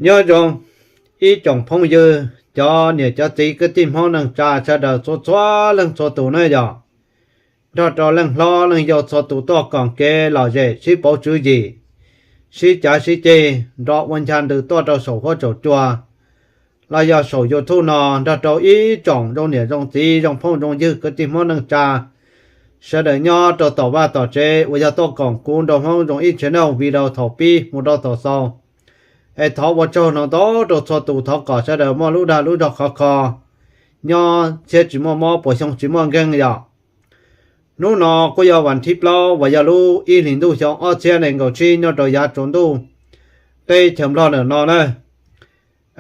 Nyob zoo ib tsoom phooj ywg, cov niam cov txiv kwv tij Hmoob neej tsa sawv daws txhua txhua leej txhua tus na yog, nrog rau leej hlob leej yau txhua tus tuaj koom kev lom zem sib pauv tswv yim, sib cav sib ceg nrov ua ncha ntws tuaj rau saum huab saum cua los yog saum YouTube no nrog rau ib tsoom zoo niam zoo txiv zoo phooj zoo ywg kwv tij Hmoob neej tsa sawv daws nyob rau tom vaj tom tsev uas yog tuaj koom kuv nrog Hmoob zoo ib channel video thaum pib mus rau thaum xaus. Es thov ua tsaug ntau ntau rau txhua tus, thov kom sawv daws muaj lub dag lub zog khov kho, nyob txhiab tsis muaj mob, puas xyoo tsis muaj nkeeg yom. Hnub no kuj yog vas thib plaub uas yog lub ib hlis ntuj xyoo ob txhiab nees nkaum tsib nyob rau yav tsaus ntuj teb chaws Nplog ntawm no na.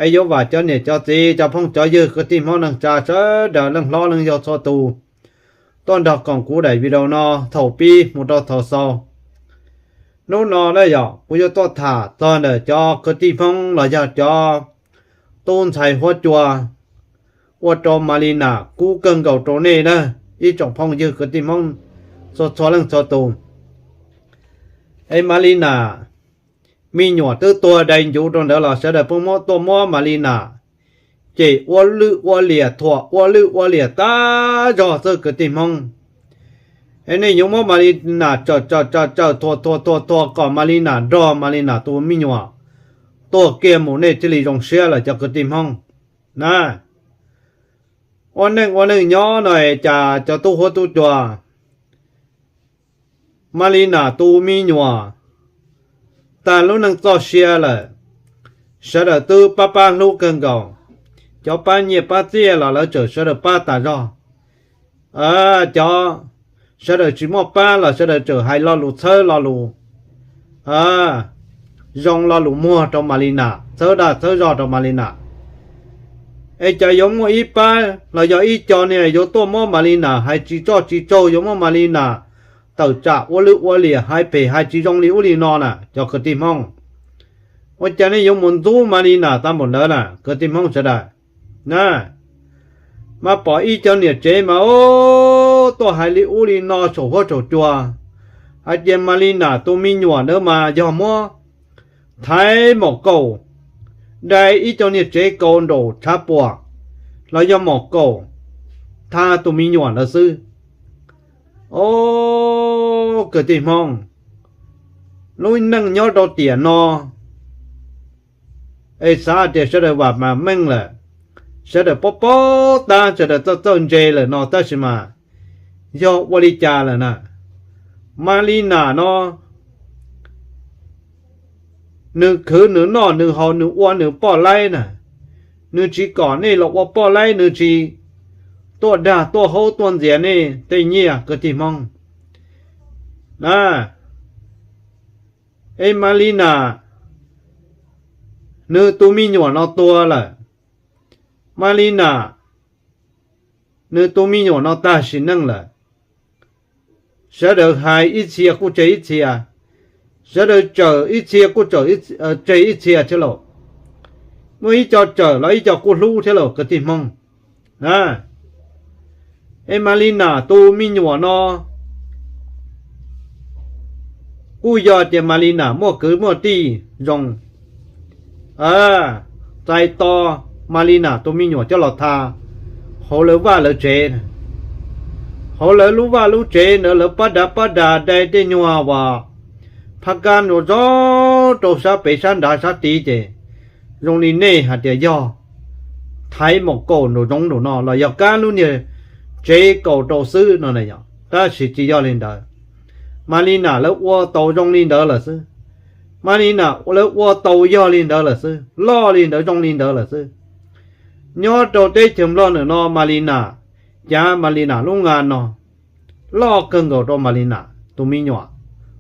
Es yuav vam cov niam cov txiv cov phooj cov ywg kwv tij Hmoob neej tsa sawv daws leej hlob leej yau txhua tus tuaj nrog koom kuv daim video no thaum pib mus rau thaum xaus. Hnub no na yog kuv yuav tuaj tham txog ntawm cov kwv tij Hmoob los yog cov tub ntxhais huab cua ua rau Malina kub kawg nkaus rau nej na, ib tsoom phooj ywg kwv tij Hmoob txhua txhua leej txhua tus. Es Malina me nyuam twb tuag dai ncuv rau ntawd los sawv daws pheej muab tuaj muab Malina cem ua lwj ua liam, thuam ua lwj ua liam tag zog xwb kwv tij Hmoob. Es nej yuav muab Malina tsawm tsawm tsawm tsawm thuam thuam thuam thuam kom Malina nrog Malina tus me nyuam tuag kiag mus nej thiaj li zoo siab lawm cov kwv tij Hmoob na. Ua neej ua neej nyob no es cas cov tub huab tub cua, Malina tus me nyuam tag lub neej txoj sia lawm, sawv daws twb pab pab hlub kawg nkaus. Cov pab nyiaj pab txiaj los lawv tseem sawv daws pab tas zog. Cov sawv daws tsis muaj pab los sawv daws tseem hais lo lus txhawb lo lus zoo lo lus muag rau Malina, txhawb dag txhawb zog rau Malina. Es cas yuav muaj ib pab los yog ib co niag yuav tuaj muab Malina hais tsis tsoj tsis tsaug, yuav muab Malina tawm tsam ua lwj ua liam, hais phem hais tsis zoo li ub li no na cov kwv tij Hmoob. Ua cas nej yuav mus ntxub Malina tag npaum ntawd na kwv tij Hmoob sawv daws na? Mas pom ib co niam tsev mas tuaj hais li ub li no saum huab saum cua, hais tias Malina tus me nyuam ntawd mas yog muab thaiv maum kaum, dai ib co niag tsev kaus nraum tshav puam los yog maum kaum thaiv tus me nyuam ntawd xwb. Os, kwv tij Hmoob, lub neej nyob rau tiam no es xav tias sawv daws vam mas meej lawm, sawv daws paub paub tab, sawv daws txawj txawj ntse lawm no tab sis mas yog ua li cas lawm na? Malina no nws khwv nws noj nws haus nws ua nws poj laib na, nws tsis kom nej los ua poj laib, nws tsis tuaj dag tuaj haub tuaj ntxias nej tej nyiaj kwv tij Hmoob na. Es Malina nws tus me nyuam no tuag lawm, Malina nws tus me nyuam no tag sim neej lawm. Sawv daws hais ib txhia kuj tseg ib txhia, sawv daws tsawm ib txhia kuj tseg ib txhia thiab lauj, muaj ib co tsawm los ib co kuj hlub thiab lauj kwv tij Hmoob. Es Malina tus me nyuam no kuj yog tias Malina muaj kwv muaj tij zoo, txais tos Malina tus me nyuam coj los tha hauv lawv vaj lawv tsev. Hauv lawv lub vaj lub tsev ntawd lawv pab dav pab das dai tej nyuag uas phab kab nrov zog rau sab pem sab nrad sab tid ces zoo li nej hais tias yog thaiv maum kaum nraum zoov nraum no los yog kab lub niag tsev kaus rau xwb no na yom, tab sis tsis yog li ntawd. Malina lawv ua tau zoo li ntawd lawm xwb. Malina lawv ua tau yog li ntawd lawm xwb, loj li ntawd zoo li ntawd lawm xwb. Nyob rau teb chaws Nplog ntawm no Malina, cav Malina lub nqa no loj kawg nkaus rau Malina tus me nyuam,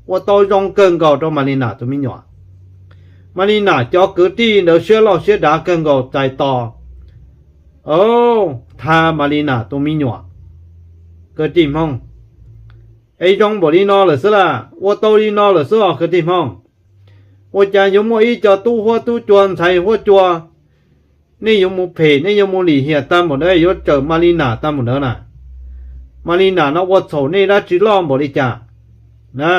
ua tau zoo kawg nkaus rau Malina tus me nyuam. Malina cov kwv tij ntawd siab loj siab dav kawg nkaus txais tos tha Malina tus me nyuam. Kwv tij Hmoob, es zoo npaum li no lawm xwb lawm, ua tau li no lawm xwb os kwv tij Hmoob. Ua cas yuav muaj ib co tub huab tub cua ntxhais huab cua, nej yuav mus phem nej yuav mus lim hiam tag npaum ntawd, yuav tsawm Malina tag npaum ntawd na? Malina no ua txhaum nej dab tsi loj npaum li cas na?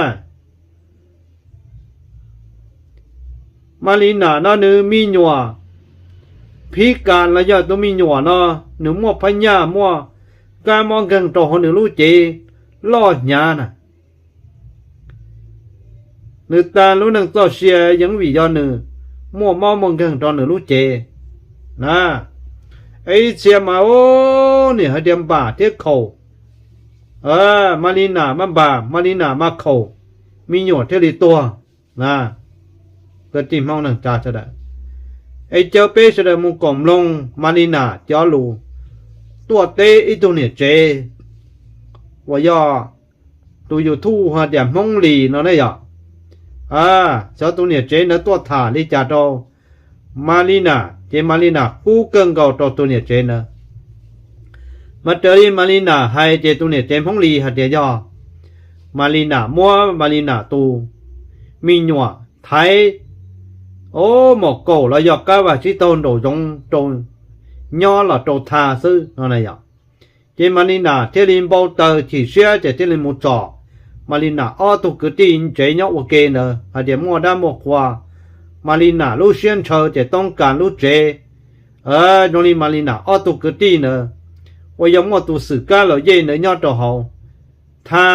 Malina no nws me nyuam phib kas los yog tus me nyuam no nws muaj phab nyaj muaj kab mob nkeeg rau hauv nws lub cev loj hnyav na. Nws tas lub neej txoj sia yeej vim yog nws muaj mob muaj nkeeg rau nws lub cev na. Ib txhia mas ub, nim hais tias npam thiab khaum, Malina mas npam, Malina mas khaum, me nyuam thiaj li tuag na. Kwv tij Hmoob neej tsa sawv daws, es caw peb sawv daws mus koom mloog Malina cov lus tuaj teb ib tug niam tsev uas yog tus YouTube hais tias Hmoob Lis no ne yom. Xyov tus niam tsev ntawd tuaj tham li cas rau Malina, ces Malina kub kawg nkaus rau tus niam tsev ntawd. Mas raws li Malina hais ces tus niam tsev Hmoob Lis hais tias yog Malina muab Malina tus me nyuam thaiv ob mom kaum los yog qab vaj tsib taug nraum zoov rau nyob los rau tha xwb no na yom. Ces Malina thiaj li npau taws chim siab ces thiaj li mus tsom Malina ob tug kwv tij tsev nyob ua ke ntawd hais tias muaj dab muaj qhua. Malina lub siab ntshaw ces toob kas lub tsev zoo li Malina ob tug kwv tij ntawd uas yog muaj tus xwm kab laus yej ntawd nyob rau hauv, tha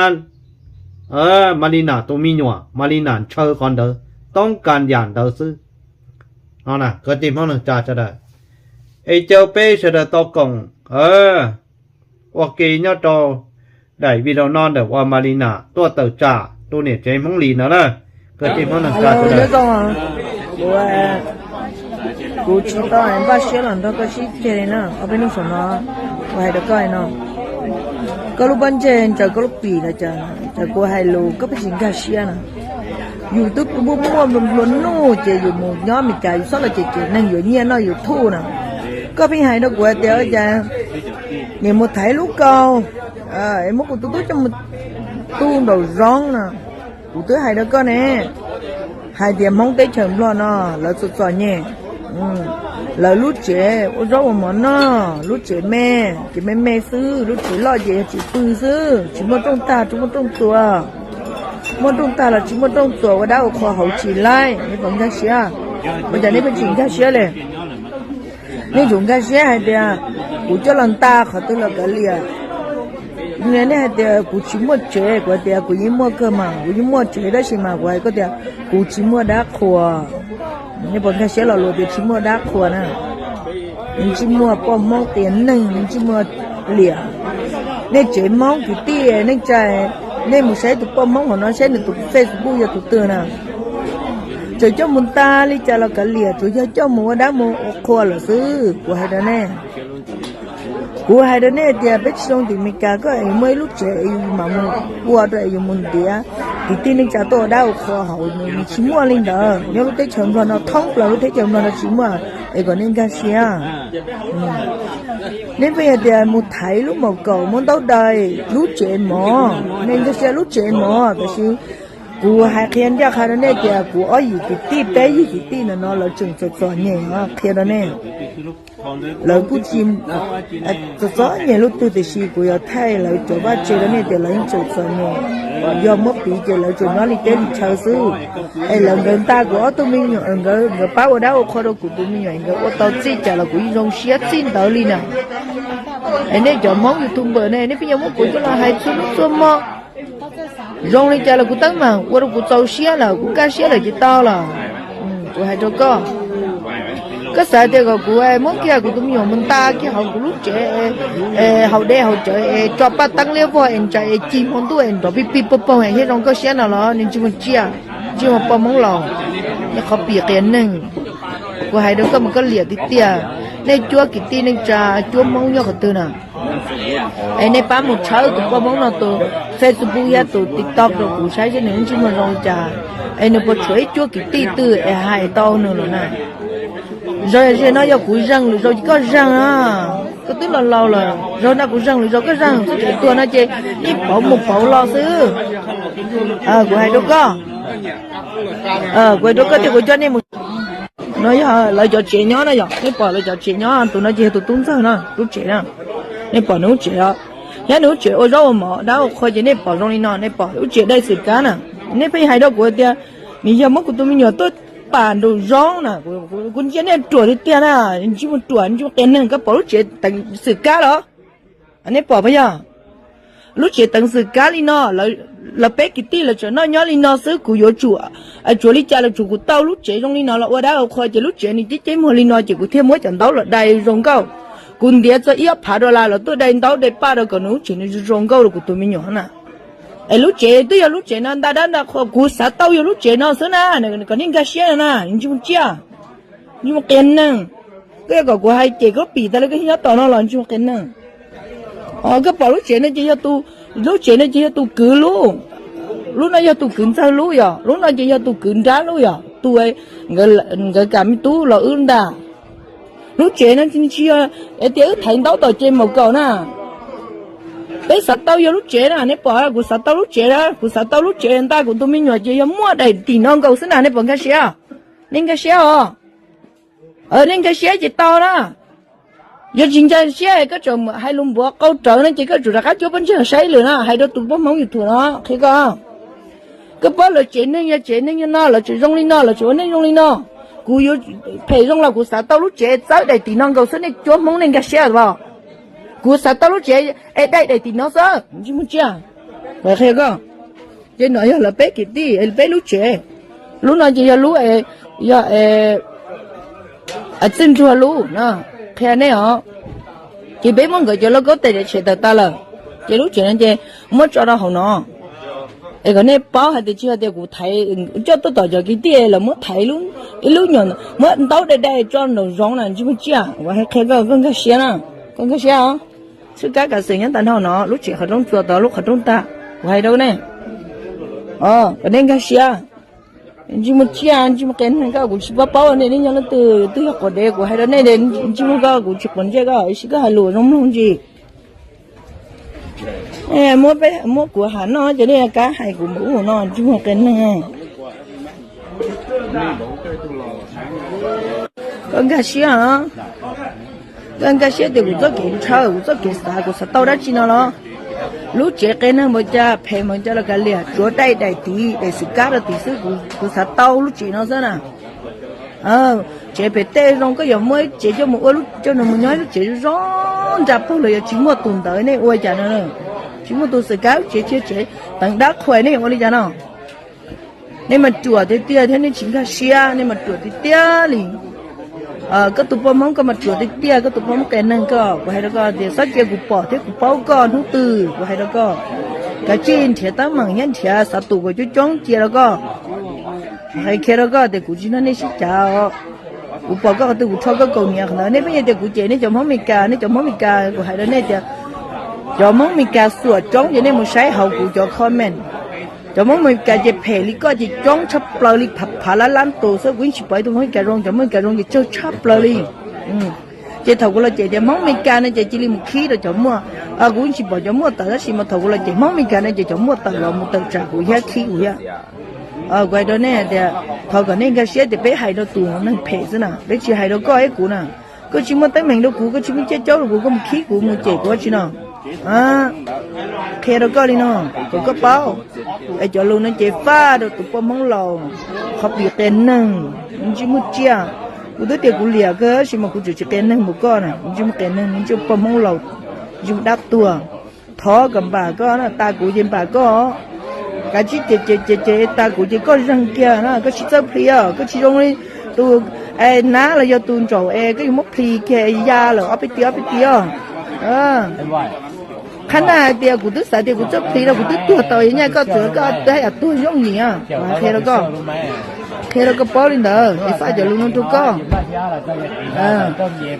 Malina tus me nyuam, Malina ntshaw qhov ntawd, toob kas yam ntawd xwb. No na kwv tij Hmoob neej tsa sawv daws, es caw peb sawv daws tau koom ua ke nyob rau daim video no ntawm uas Malina tuaj tawm tsam tus niam tsev Hmoob Lis no na. Kwv tij Hmoob neej tsa sawv daws, kuv tsis tau npaj siab los nrog koj sib ceg li na, ob peb hnub saum no kuv hais rau koj no, koj lub pob ntseg ntsaws koj lub pim los cas, cas kuv hais lus koj pheej tsis nkag siab na. Yus twb muaj muaj nplua nuj ces yus mus nyob Amelikas yus txhob los cem cem neeg yuav nyiaj noj YouTube na. Koj pheej hais rau kuv hais tias cas nim mus thaiv lub kaus, muab kuv tus tub coj mus tu nraum zoov no. Kuv twb hais rau koj ne, hais tias Hmoob teb chaws Nplog no lawv txom txom nyem, lawv lub tsev ua zaub ua mov noj, lub tsev me ces me me xwb, lub tsev loj ces yog tsis pw xwb, tsis muaj rooj tag tsis muaj rooj txuas, muaj rooj tag los tsis muaj rooj txuas, ua dab ua qhua hauv tsis laib, nej puas nkag siab? Ua cas nej pheej tsis nkag siab li? Nej yuav nkag siab hais tias kuv coj los nta qhov twg los kav liam. Nej hais tias kuv tsis muaj tsev, kuv hais tias kuv yeej muaj kawg mas, kuv yeej muaj tsev tab sis mas kuv hais koj tias kuv tsis muaj dab qhuas. Nej puas nkag siab lo lus tias tsis muaj dab qhuas na? Nws tsis muaj poj Hmoob qias neeg, nws tsis muaj liam. Nej tsev Hmoob kwv tij neej tsa, nej mus saib tus poj Hmoob hauv no saib nws tus Facebook yog tus twg na. Tseem coj mus nta li cas los kav liam, tsuas yog coj mus ua dab mus ua qhua lawm xwb. Kuv hais rau nej, kuv hais rau nej tias peb tsis zoo tim Amelikas, koj es muaj ib lub tsev es yus mam mus ua rau es yus mus ntiav kwv tij neej tsa tuaj ua dab ua qhua hauv, nws tsis muaj li ntawd. Nyob lub teb chaws Nplog no thoob plaws lub teb chaws Nplog no tsis muaj, es kom nej nkag siab. Nej pheej hais tias mus thaiv lub maum kaum muab ntaub dai lub tsev mov, nej nkag siab lub tsev mov, tab sis kuv hais qhia ncaj qha rau nej tias kuv ob yim kwv tij peb yim kwv tij ntawm no lawv tseem txom txom nyem os, qhia rau nej. Lawv kuj tsis txom txom nyem lub twg tiam sis kuv yuav thaij lawv cov vaj tse rau nej tias lawv yeej tseem txom nyem. Yog muab piv ces lawv tsuas nyob li teb li chaw xwb. Es lawv nkawd nta kuv ob tug me nyuam, nkawd pab ua dab ua qhua rau kuv tus me nyuam, nkawd ua tau txij cas los kuv yeej zoo siab txij ntawd li na. Es nej cov Hmoob YouTuber ne, nej pheej yuav muab kuv coj los hais txhua hnub txhua hmo. Zoo li cas los kuv teeb meem ua rau kuv txaus siab lawm, kuv kaj siab lawm ces tau lawm. Kuv hais rau koj, koj xav tias kom kuv muab kiag kuv tus me nyuam mus nta kiag hauv kuv lub tsev, hauv dej hauv cawv es tso paj teeb liab vog es ntsa es cig hmo ntuj es nrov pig pig pog poog es thiaj zoo koj siab no los? Nws tsis muaj tsiaj, tsis muaj poj Hmoob laus, nyob qhov pim qias neeg. Kuv hais rau koj mas koj liam tiag tiag. Nej cuab kwv tij neej tsa, cuab Hmoob nyob qhov twg na? Es nej pab mus tshawb tus poj Hmoob no tus Facebook thiab tus TikTok rau kuv saib seb nws lub ntsej muag zoo li cas, es nws puas tshuav ib cuab kwv tij twg es hais tau nws lawm na. Zaum no yog kuv zeeg lwm zaus ces koj zeeg na. Koj twb laus laus lawm, zaum no kuv zeeg lwm zaus koj zeeg, txoj kev tuag no ces yeej pauv mus pauv los xwb. Kuv hais rau koj, kuv hais rau koj tias kuv coj nej mus. No yog lawv cov tsev nyob na yom, nej pom lawv cov tsev nyob, tus no ces yog tus tub ntxawg na, lub tsev na. Nej pom nws lub tsev os, thiab nws lub tsev ua zaub ua mov dab ua qhua ces nej pom zoo li no, nej pom lub tsev dai xwm kab na. Nej pheej hais rau kuv tias nws yog muab kuv tus me nyuam tuaj pas nraum zoov na, kuv ntsia nej ruam tiag tiag na, ntsej muag ruam, ntsej muag qias neeg. Koj pom lub tsev teev xwm kab los? Nej pom puas yog? Lub tsev teev xwm kab li no, lawv peb kwv tij lawv tseem noj nyob li no xwb, kuv yuav tsum, tsuav li cas los tsum kuv tau lub tsev zoo li no los ua dab ua qhua, ces lub tsev nws ceb ceb muag li no ces kuv thiaj muab cov ntaub los dai zoo nkauj. Kuv ntiav txog ib ob phav dollar los tuaj dai ntaub dai paj rau kom nws lub tsev nws zoo nkauj rau kuv tus me nyuam na. Es lub tsev twb yog lub tsev no nta dab nta qhua, kuv xav tau yog lub tsev no xwb na, kom nej nkag siab na, ntsej muag tsiaj, ntsej muag qias neeg. Koj yog kom kuv hais cem koj pim tas li koj nyob tos no los ntsej muag qias neeg. Koj pom lub tsev no ces yog tus, lub tsev no ces yog tus kwv lub, lub no yog tus kwv ntxawg lub yom, lub no ces yog tus kwv nrab lub yom, tus nkawd kam me tub los wb ntag. Lub tsev no tsis yog tias wb thaiv ntaub tom ces maum kaum na. Peb xav tau yog lub tsev na, nej pom, kuv xav tau lub tsev na, kuv xav tau lub tsev nta kuv tus me nyuam ces yog muaj daim tim no nkaus xwb na, nej puas nkag siab? Nej nkag siab os. Nej nkag siab ces tau na. Yog tsis nkag siab koj tseem hais lus npuav qau rawv no ces koj tsum rov qab cuab pob ntseg saib lwm na, hais rau tus poj Hmoob YouTube no qhia koj. Koj paub lawv tsev neeg yog tsev neeg yog no, lawv tseem zoo li no, lawv tseem ua neej zoo li no. Kuv yuav phem zoo los kuv xav tau lub tsev txawb daim tim no nkaus xwb, nej cuab Hmoob nej nkag siab os. Kuv xav tau lub tsev es daim daim tim no xwb, ntsej muag tsiaj. Qhia koj, ces no yog lawv peb kwv tij peb lub tsev. Lub no ces yog lub, yog Txwj Ntsuag lub no, qhia nej os. Ces peb muab nkawd cov lauj kaub tais tshem tawm tas lawm, ces lub tsev no ces muab tso rau hauv no. Es kom nej paub hais tias tsis yog tias kuv thaiv, coj tuaj tom cov kwv tij lawv muab thaiv ib lub nyuam, muab ntaub dai dai tso nraum zoov na, ntsej muag tsiaj. Kuv hais qhia koj, koj nkag siab na, koj nkag siab os. Txhwb kab kav xwm nyob tas nrho no, lub tsev qhov rooj txuas tod lub qhov rooj tag, kuv hais rau nej. Kom nej nkag siab. Ntsej muag tsiaj, ntsej muag qias neeg koj, kuv tsis paub paub nej nyob leej twg, twb yog quav dev, kuv hais rau nej tias ntsej muag koj kuv tsis quav ntsej koj, ib sim koj hais lus zoo mloog ntsis. Muab kuv ham noj ces nej kav hais kuv npaum ub no, ntsej muag qias neeg. Koj nkag siab os. Koj nkag siab tias kuv txoj kev ntshaw, kuv txoj kev xav, kuv xav tau dab tsi no los? Lub tsev qias neeg npaum cas, phem npaum cas los kav liam, tsuav daim daim tid, daim xwm kab rau tid xwb, kuv xav tau lub tsev no xwb na. Tsev pem tej zoo, koj yuav muaj tsev coj mus ua, coj nws mus nyob lub tsev zoo zoo nra pug los yog tsis muaj tus ntawd nej ua cas no? Tsis muaj tus xwm kab, lub tsev thiab tsev teev dab qhuas nej ua li cas no? Nej mas ruam tiag tiag thiab nej tsis nkag siab, nej mas ruam tiag tiag li. Koj tus poj Hmoob koj mas ruam tiag tiag, koj tus poj Hmoob qias neeg koj, kuv hais rau koj tias txhob cia kuv pom thiab kuv paub koj hnub twg, kuv hais rau koj. Kav tsij nrhiav teeb meem thiab nrhiav xov tooj kom coob coob cia rau koj. Hais qhia rau koj tias kuv tsis nrog nej sib cav os. Kuv pom koj qhov twg kuv rho koj kaus hniav qhov ntawd. Nej pheej tias kuv cem nej cov Hmoob Meskas, nej cov Hmoob Meskas, kuv hais rau nej tias cov Hmoob Meskas xuam coob ces nej mus saib hauv kuv cov comment. Cov Hmoob Meskas ces phem li koj ces coob tshaj plaws li, phav phav lab lab tus xwb, kuv yeej tsis pom ib tug Hmoob Meskas zoo, cov Hmoob Meskas zoo ces tsawg tshaj plaws li. Ces thaum kuv los cem tias Hmoob Meskas no ces cia li mus khib rau cov muaj, kuv yeej tsis pom cov muaj tawm, tab sis mas thaum kuv los cem Hmoob Meskas no ces cov muaj tawm los mus tawm tsam kuv thiab khib kuv thiab. Kuv hais rau nej tias thov kom nej nkag siab tias peb hais rau tus neeg phem xwb na, peb tsis hais rau koj thiab kuv na. Koj tsis muaj teeb meem rau kuv, koj tsis muaj caj caub rau kuv, koj mus khib kuv mus cem kuv ua tsi no? Qhia rau koj li no, kom koj paub. Es cov lus no ces faj rau tus poj Hmoob laus, qhov pim qias neeg, ntsej muag tsiaj. Kuv twb tias kuv liam koj tab sis mas kuv tseem tsis qias neeg npaum koj na, ntsej muag qias neeg, ntsej muag poj Hmoob laus, ntsej muag dab tuag. Thov kom npam koj na, tas kuv ces npam koj. Kav tsij ces ces ces ces tas kuv ces koj zeeg kiag na, koj tsis txawj plhis os, koj tsis zoo li tus nab los yog tus ntsaum es koj yuav muab plhis kiag ya lawm ob peb tiam ob peb tiam os. Qhab na hais tias kuv twb xav tias kuv txawj plhis rau kuv twb tuag tau nyaj koj txawm koj twb haj yam tuag yooj yim. Qhia rau koj, qhia rau koj paub li ntawd es faj cov lus no rau koj.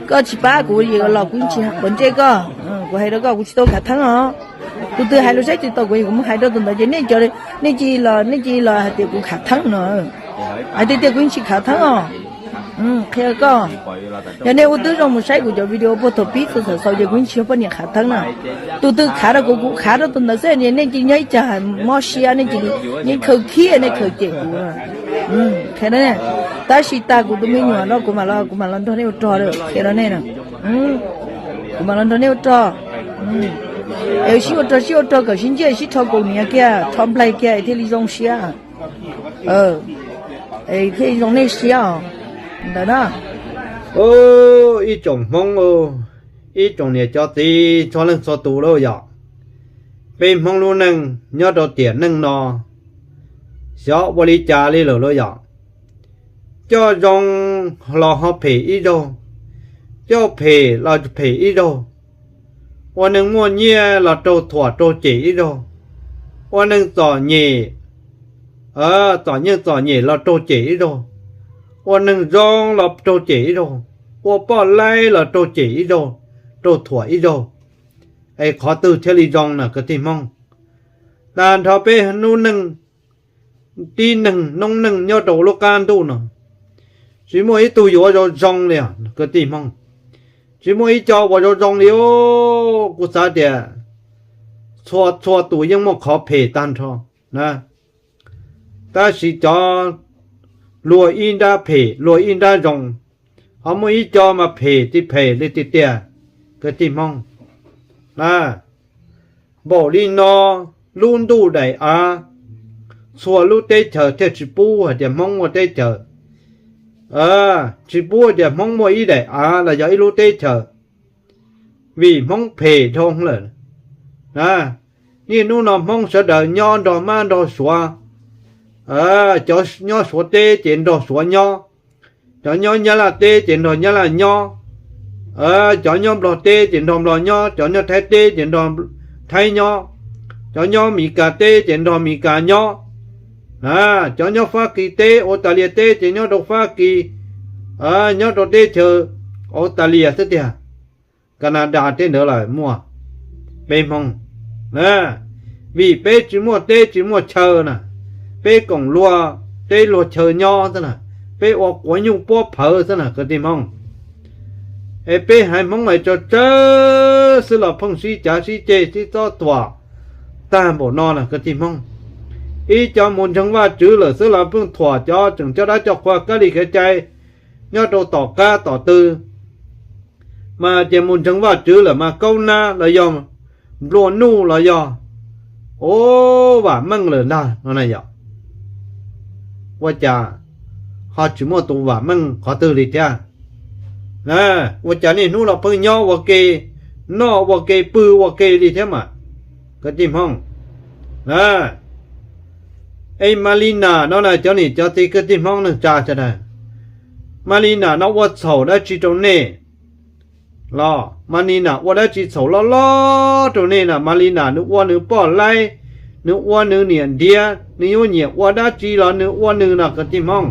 Koj tsis pab kuv los kuv yeej tsis quav ntsej koj. Kuv hais rau koj kuv tsis tau khav theeb os. Tus twg hais lus saib tsis tau kuv, kuv mus hais rau tus ntawd ces nej cov, nej cia li los, nej cia li los hais tias kuv khav theeb no. Hais tias tias kuv yeej tsis khav theeb os. Qhia koj, yog nej ua tib zoo mus saib kuv cov video puag thaum pib txog thaum xaus ces kuv yeej tsis yog poj niam khav theeb na. Tus twg khav rau kuv, kuv khav rau tus ntawd xwb, nej cia li nyob ib tsam mob siab, nej cia li, nej khaws khib nej khaws cem kuv. Qhia rau nej, tab sis tas kuv tus me nyuam no kuv mam los, kuv mam los nrog nej ua rog, qhia rau nej na. Kuv mam los nrog nej ua rog. Es sib ua rog, sib ua rog kom sib ntsib, sib rho kaus hniav kiag, rho nplaig kiag es thiaj li zoo siab. Thiaj zoo nej siab ntawd na. Ib tsoom Hmoob, ib tsoom niam cov txiv txhua leej txhua tus lauj yom, peb Hmoob lub neej nyob rau tiam neej no xyov ua li cas li lawm lauj yom. Coj zoo los ho phem ib zaug, coj phem los phem ib zaug, ua neeg muaj nyiaj los raug thuam raug cem ib zaug, ua neeg txom nyem, txom nyem txom nyem los raug cem ib zaug, ua neeg zoo los raug cem ib zaug, ua poj laib los raug cem ib zaug, raug thuam ib zaug. Es qhov twg thiaj li zoo na kwv tij Hmoob? Tag nrho peb lub neej, tib neeg noob neej nyob rau lub qab ntuj no, tsis muaj ib tug yuav zoo zoo li kwv tij Hmoob. Tsis muaj ib co uas zoo zoo li os. Kuv xav tias txhua txhua tus yeej muaj qhov phem tag nrho na. Tab sis cov luag ib nrab phem luag ib nrab zoo, ho muaj ib co mas phem tsis phem li tiag tiag kwv tij Hmoob. Npaum li no lub ntuj daim av, txhua lub teb chaws thiaj tsis pub hais tias Hmoob muaj teb chaws, tsis pub hais tias Hmoob muaj ib daim av los yog ib lub teb chaws, vim Hmoob phem dhau lawm. Niaj hnub no Hmoob sawv daws nyob nrog mab nrog suav, cov nyob Suav teb ces nrog Suav nyob, cov nyob Nyab Laj teb ces nrog Nyab Laj nyob, cov nyob Nplog teb ces nrog Nplog nyob, cov nyob Thaib teb ces nrog Thaib nyob, cov nyob Mes Kas teb ces nrog Mes Kas nyob, cov nyob Fab Kis teb, Australia teb ces nyob rau Fab Kis, nyob rau teb chaws Australia xwb tiag. Canada tej ntawd lawm muaj, peb Hmoob, vim peb tsis muaj teb tsis muaj chaw na, peb koom luag teb luag chaw nyob xwb na, peb ua quav nyuj puab phawv xwb na kwv tij Hmoob. Es peb haiv Hmoob es tsawg tsawg xwb los pheej sib cav sib ceg sib txob thuam tag npaum no na kwv tij Hmoob. Ib co mus ntseeg Vajtswv lawm xwb los pheej thuam cov tseem coj dab coj qhua kab li kev cai nyob rau tom qab tom tw, mas tias mus ntseeg Vajtswv lawm mas kaub nab los yog nplua nuj los yog, o, vam meej lawm ntag no na yom. Ua cas ho tsis muaj tus vam meej qhov twg li thiab? Ua cas niaj hnub los pheej nyob ua ke, noj ua ke pw ua ke li thiab mas kwv tij Hmoob? Es Malina no na cov niam cov txiv kwv tij Hmoob neej tsa sawv daws, Malina no ua txhaum dab tsi rau nej los? Malina ua dab tsi txhaum loj loj rau nej na? Malina nws ua nws poj laib, nws ua nws niam ntiav, nws yuav nyiam ua dab tsi los nws ua nws no kwv tij Hmoob.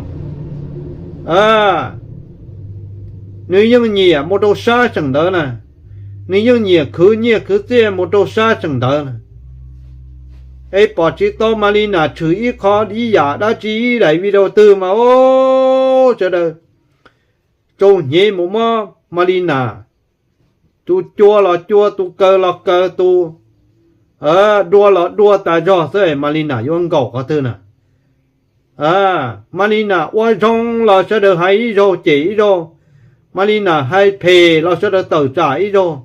Nws yeej nyiam mus rau sab seem ntawd na, nws yeej nyiam khwv nyiaj khwv txiaj mus rau sab seem ntawd na. Es pom tsis tau Malina tshwm ib qho ib yam dab tsi ib daim video twg mas, o, sawv daws tsaus hnyev mus muab Malina, tus cua los cua, tus kaw los kaw, tus dua los dua tas zog xwb, Malina yuav nkaum qhov twg na? Malina ua zoo los sawv daws hais ib zaug cem ib zaug, Malina hais phem los sawv daws tawm tsam ib zaug.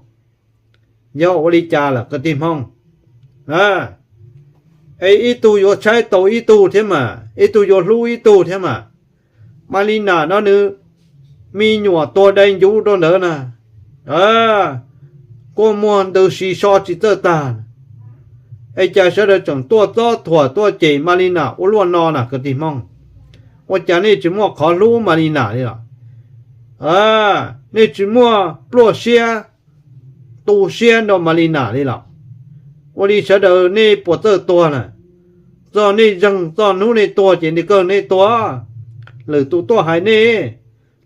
Yog ua li cas lawm kwv tij Hmoob? Es ib tug yuav tshaib tau ib tug thiab mas, ib tug yuav hlub ib tug thiab mas. Malina no nws me nyuam tuag dai ncuv rau ntawd na, kuj muag ntws si so tsis txawj tag. Es cas sawv daws tseem tuaj txob thuam tuaj cem Malina ua luaj no na kwv tij Hmoob? Ua cas nej tsis muaj qhov hlub Malina li los? Nej tsis muaj pluaj siab tu siab nrog Malina li los? Ua li sawv daws nej puas txawj tuag na? Txog nej zeeg txog hnub nej tuag ces nej kawg nej tuag. Lwm tus tuaj hais nej,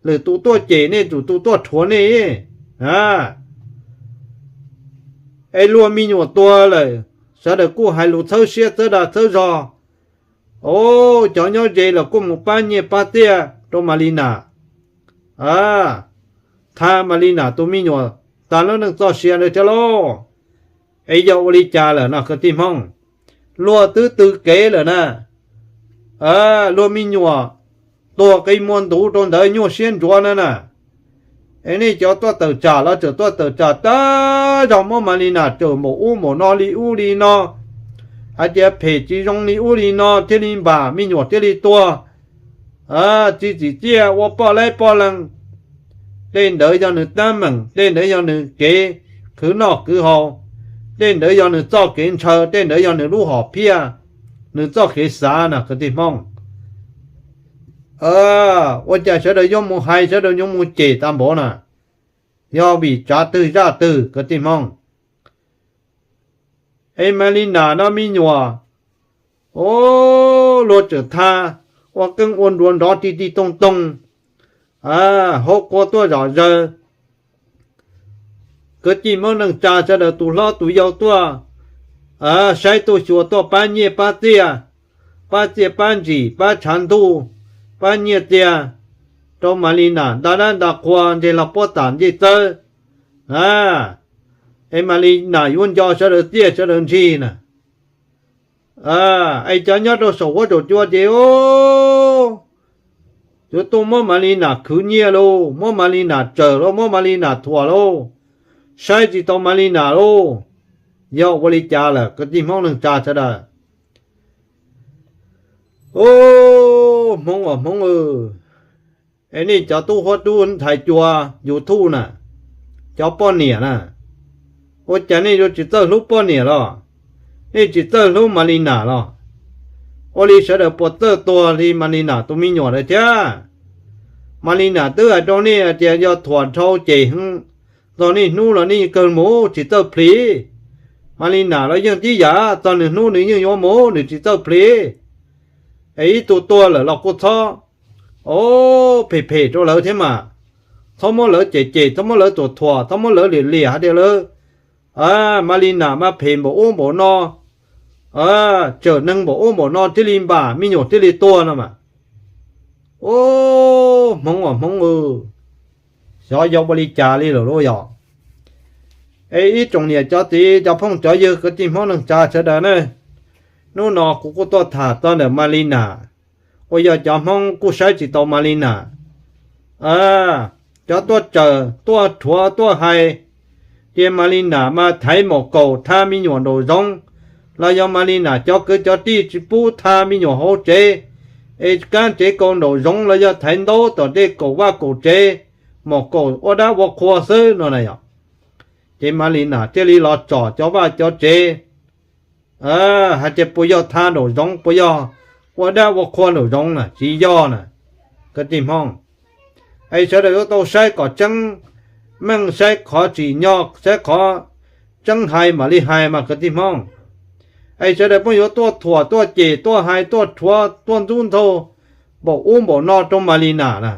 lwm tus tuaj cem nej, lwm tus tuaj rhuav nej. Es luag me nyuam tuag lawm, sawv daws kuj hais lus txhawb siab txhawb dag txhawb zog. O, cov nyob ze los kuj mus pab nyiaj pab txiaj rau Malina, tha Malina tus me nyuam tag lub neej txoj sia ntawd thiab lauj. Es yog ua li cas lawm no kwv tij Hmoob? Luag twb tw kev lawm na. Luag me nyuam tuag qi muag ntuv rau ntawd nyuaj siab ntsuav na na. Es nej cov tuaj tawm tsam los tseem tuaj tawm tsam tag zog muab Malina tawm npaum ub npaum no li ub li no, hais tias phem tsis zoo li ub li no thiaj li npam me nyuam thiaj li tuag. tsis txim txiaj ua poj laib poj leeg. Tej ntawd yog nws teeb meem, tej ntawd yog nws kev khwv noj khwv haus, tej ntawd yog nws txoj kev ntshaw, tej ntawd yog nws lub hom phiaj, nws txoj kev xav na kwv tij Hmoob. Ua cas sawv daws yuav mus hais, sawv daws yuav mus cem tas npaum na? Yog vim tsav twg zaj twg kwv tij Hmoob? Es Malina no me nyuam, o, luag tseem tha ua qeej ua nruas nrov tig tig toog toog, hauv qhua tuaj zom zaws. Kwv tij Hmoob neej tsa sawv daws tus hlob tus yau tuaj saib tuaj xyuas tuaj pab nyiaj pab txiaj, pab txiaj pab ntsim pab tshav ntuj, pab nyiaj txiag rau Malina nta dab nta qhua ntseg los puab tas ncej txawb. Es Malina yuav nco sawv daws txiaj sawv daws ntsig na. Es cov nyob rau saum huab saum cua ces, o, yuav tuaj muab Malina khwv nyiaj lauj, muab Malina tsawm lauj, muab Malina thuam lauj, saib tsis tau Malina lauj. Yog ua li cas lawm kwv tij Hmoob neej tsa sawv daws? O, Hmoob aw Hmoob aw, es nej cov tub huab tub ntxhais cua YouTube na, cov poj niam na, ua cas nej yuav tsis txawj hlub poj niam los? Nej tsis txawj hlub Malina los? Ua li sawv daws puas txawj tuag li Malina tus me nyuam lawm thiab? Malina twb hais rau nej hais tias yog thuam dhau ces txog niaj hnub los nej kawg mus tsis txawj plhis. Malina los yeej tib yam, txog nws hnub nws yeej yuav mus, nws tsis txawj plhis. Es ib tug tuag lawm los kuj txhob, o, phem phem rau lawv thiab mas. Txhob muab lawv cem cem, txhob muab lawv thuam thuam, txhob muab lawv liam liam hais tias lawv, Malina mas phem npaum ub npaum no, tsawm neeg npaum ub npaum no thiaj li npam me nyuam thiaj li tuag no mas. O, Hmoob aw Hmoob aw, xyov yog ua li cas li lawm lauj yog. Es ib tsoom niam cov txiv cov phooj cov ywg kwv tij Hmoob neej tsa sawv daws ne, hnub no kuv kuj tuaj tham txog ntawm Malina, uas yog cov Hmoob kuj saib tsis tau Malina. Cov tuaj tsawm tuaj rhuav tuaj hais tias Malina mas thaiv maum kaum thab me nyuam nraum zoov, los yog Malina cov kwv cov tij tsis pub thab me nyuam hauv tsev, es kab tsev kaus nraum zoov los yog thaiv ntaub tom tej kaum vaj kaum tsev, maum kaum ua dab ua qhua xwb no na yog. Ces Malina thiaj li los tsom cov vaj cov tsev, hais tias puas yog thab nraum zoov, puas yog ua dab ua qhua nraum zoov na, tsis yog na, kwv tij Hmoob. Es sawv daws yuav tau saib kom tseeb meej, saib qhov tsim nyog, saib qhov tseeb hais mam li hais mas kwv tij Hmoob. Es sawv daws pheej yuav tuaj thuam tuaj cem tuaj hais tuaj rhuav tuaj ntxub ntxaug npaum ub npaum no rau Malina na.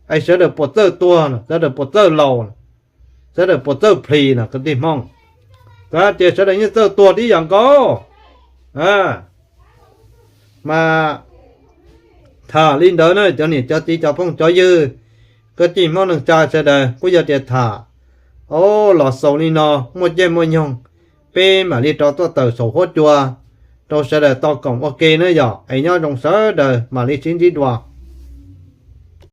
Es sawv daws puas txawj tuag, sawv daws puas txawj laus, sawv daws puas txawj plhis na kwv tij Hmoob? Koj tias sawv daws yeej txawj tuag tib yam nkaus. Mas tham li ntawd na cov niam cov txiv cov phooj cov ywg, kwv tij Hmoob neej tsa sawv daws, kuj yog tias tham, o, los xaus li no, muaj caij muaj nyoog peb mam li rov tuaj tawm saum huab cua rau sawv daws tau koom ua ke na yog. Es nyob zoo sawv daws, mam li sib ntsib dua.